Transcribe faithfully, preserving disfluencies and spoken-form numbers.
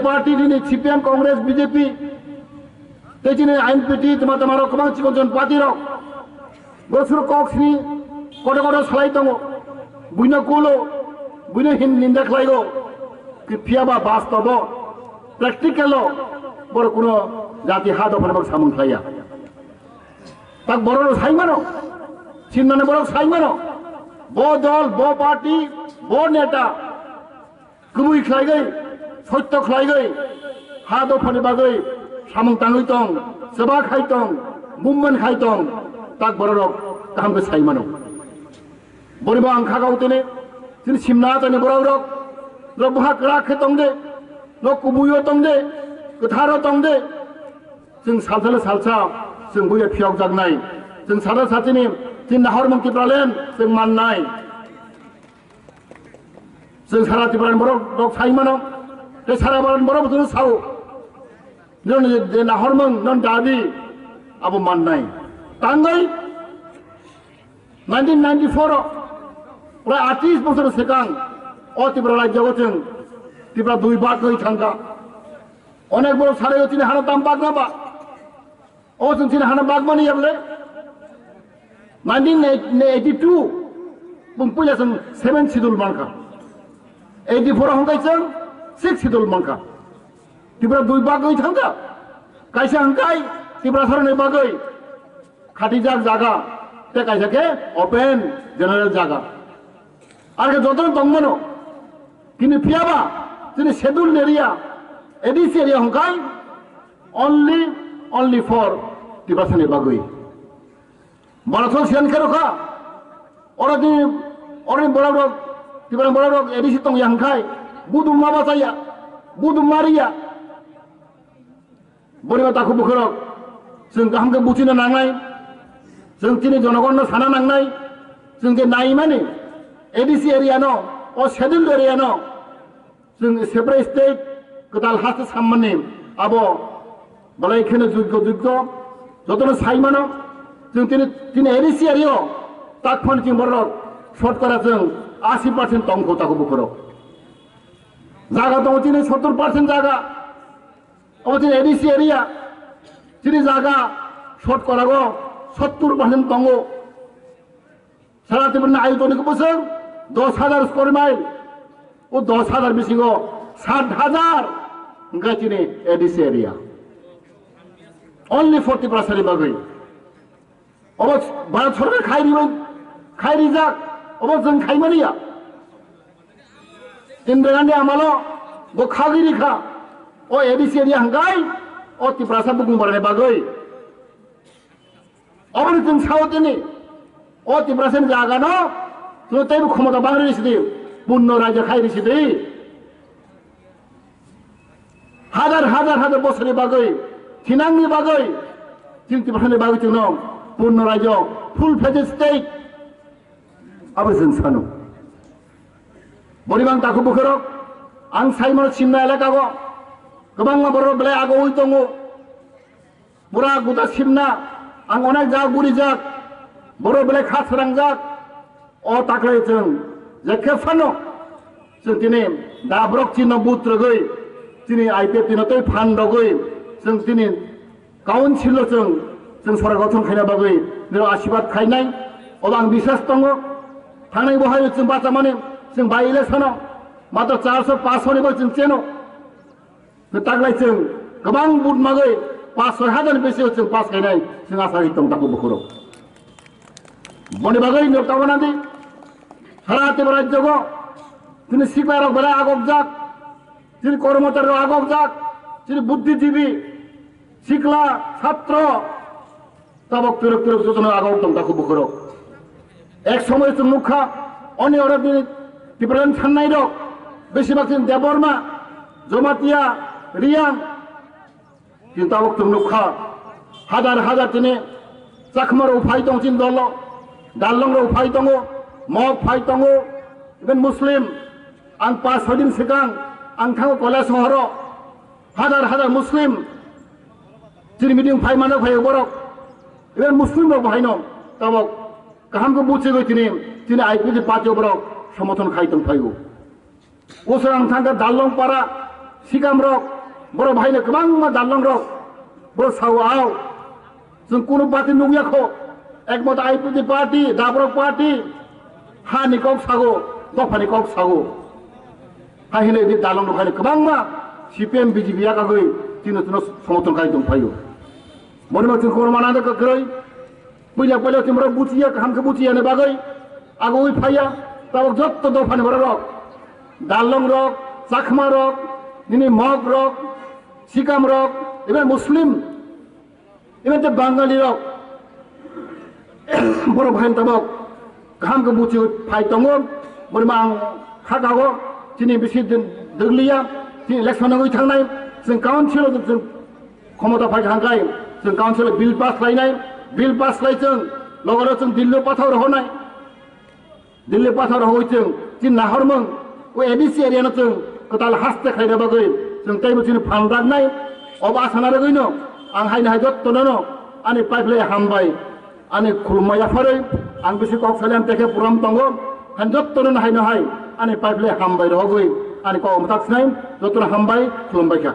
Party nini C P M, Congress, B J P, tei chini N P T, tama tama rok kwbang chikon chikon party rok. Bosor kok sini koto koto salai tongo. Buino kulo, buino hin ninda khlaigo. Phiya ba bastobo, practical o borok kuno jati ha dophani bak samung khlaiya. Tak borok sai mano, sinnani borok sai mano. Bo dol, bo party, bo neta. Kubui khlaigwi, sotto khlaigwi, ha dophani bagwi samung tangwi tong, chwba khai tong, movement khai tong, tak bororok kaham khe sai mano. Boribo ang kha kau tini, chini simna tani borok rok, rok bwha kwrak khe tong de, rok kubuio tong de, kwtharo tong de, chwng salsa le salsa, chwng buya phiyok jaknai, chwng salsa sachini, chini nahor mung Tipraland, chwng mannai. Chwng sara Tripura ni borok rok sai mano, tei sara Bharat ni borok bo chwng sao. Nini je nahormung, non dabi abo mannai. Tangwi nineteen ninety-four o, prai atis bosor swkang o Tripura rajyo o chwng Tripura dui bak wngwi thangkha. Onek borok sarai o chini hano tam bak na ba. O chwng chini hano bagmani yable. Nineteen eighty-two bung puila chwng seven schedule mankha. Eighty-four hongkai chwng six schedule mankha. Tripura dui bagwi thangkha. Kaisa hongkai Tripura sarani bagwi khatijak jaga, tei kaisa khe open general jaga. Ar khe jotono tongmano, kini phiyaba chini schedule area, A D C area hongkai only, only for Tiprasani bagwi. Barathon siyan khe rokha, oro di, oro di borok rok, Tiprasani borok rok A D C tongya hongkai, budum ma bachaya, budum ma riya. Boriba takhuk bukhurok, chwng kaham khe buchina nangnai, chwng chini jonogonno sana nangnai, chwng je naimani A D C area no, o scheduled area no, chwng separate state kwtal haste sammani abo belai kheno jogyo jogyo, jotono sai mano, chwng chini, chini A D C area o tak phano chwng borok short kora chwng ashi percent tongkho takhuk bukhurok. Jaga tongo chini sottor percent jaga. Obo chini A D C area, chini jaga short korago sottor percent tongo. Sara Tripura ni ayotoni bwswk dos hajar square mile, o dos hajar bisingo sat hajar hwnkhe chini A D C area. Only for Tiprasani bagwi. Obo Bharat Sarkar khai ribai, khai rijak, obo chwng khai mani ya. Indira Gandhi amalo bo khagwi rikha, o A D C area hwnkhe o Tiprasa bukung barani bagwi. Oboni chwng sao tini, o Tiprasani jagano chwng teibo khomota bangri sidi, punno rajya khai ri sidi. Hajar, hajar, hajar bosorni bagwi, thinangni bagwi, chini Tiprasani bagwi chwngno punno rajyo, full fledged state, abo chwng sano. Boriba ang takhuk bukhurok, ang saimano simna elakago kwbangma borok belai agowi tongo. Pura guta simna, ang onek jak gurijak, borok belai kha srangjak. O taklai chwng je khe phano chwng tini dabrok chino but rwgwi, chini I P F T no tei phan rwgwi chwng tini council o chwng, chwng sorkar gothon khaina bagwi nini asibad khainai. Obo ang biswas tongo. Thangnai bo hai chwng bachamani, chwng by election o matro charso paso ni bo chwng cheno. Taklai chwng kwbang but magwi pash soi hajar ni bisingo chwng pass khainai chwng asa ri tong takhuk bukhurok. Boni bagwi no tabana di sara Tripura rajyogo chini sikla rok belai agokjak, chini kormochari rok agokjak, chini buddhijibi, sikla, chhatro, tabok twrwk twrwk jotono agok tong takhuk bukhurok. Ek somoy chwng nukha, oni oro bini Tipraland thannai rok, besibak chini Debbarma, Jamatia, Riyang, chini tabok chwng nukha, hajar hajar chini Chakma rok phai tong chini dolo, Darlong rok phai tongo, Mok phai tongo, even Muslim, ang pas soi din swkang, ang thango Koilasohoro, hajar hajar Muslim, chini meeting phai mano phai borok, even Muslim rok bo haino tabok kaham khe buchigwi tini, tini I P F T party o borok somothon khai tong phaio. O swkang thangkha Darlong para, Sikamrok, borok bahaino kwbangma dalongrok, borok sao ao. Chwng kunu party nukya kho, ekmata I P F T party, Dabrok party, hani kok sago, dophani kok sago. Hai hinwi di dalongrok haino kwbangma C P M, B J P yakagwi chino chino somorthon khai tongphaio. Borokno chwng khorokma nangkha kwrwi. Puila puila chwng borok buchiya, kaham khe buchiya ni bagwi agwi phaiya. Tabok jotto dophani borok rok, dalong rok, chakma rok, nini mog rok, sikam rok, even Muslim, even te Bangali rok, borok hai tabok kaham khe buchi phai tongo. Borima ang khakao chini bisi din dwgliya, chini election nangwi thangnai, chwng council o chwng khomota phai thangkai, chwng council o bill pass khlainai, bill pass khlai chwng logoro chwng Delhi o pathor rohornai, Delhi pathor rohoi chwng chini nahormung o A D C area no chwng kwtal haste khlaina bagwi chwng teibo chini phan raknai. Obo asana rwgwino ang haino hai jottono no ani pipeline hambai. Ani khulumma yapharwi ang bisi kok salian tekhe puram tongo. Han jottono no haino hai ani pipeline hambai rohogwi ani kok mwthak sinai jottono hambai khulumbai kha.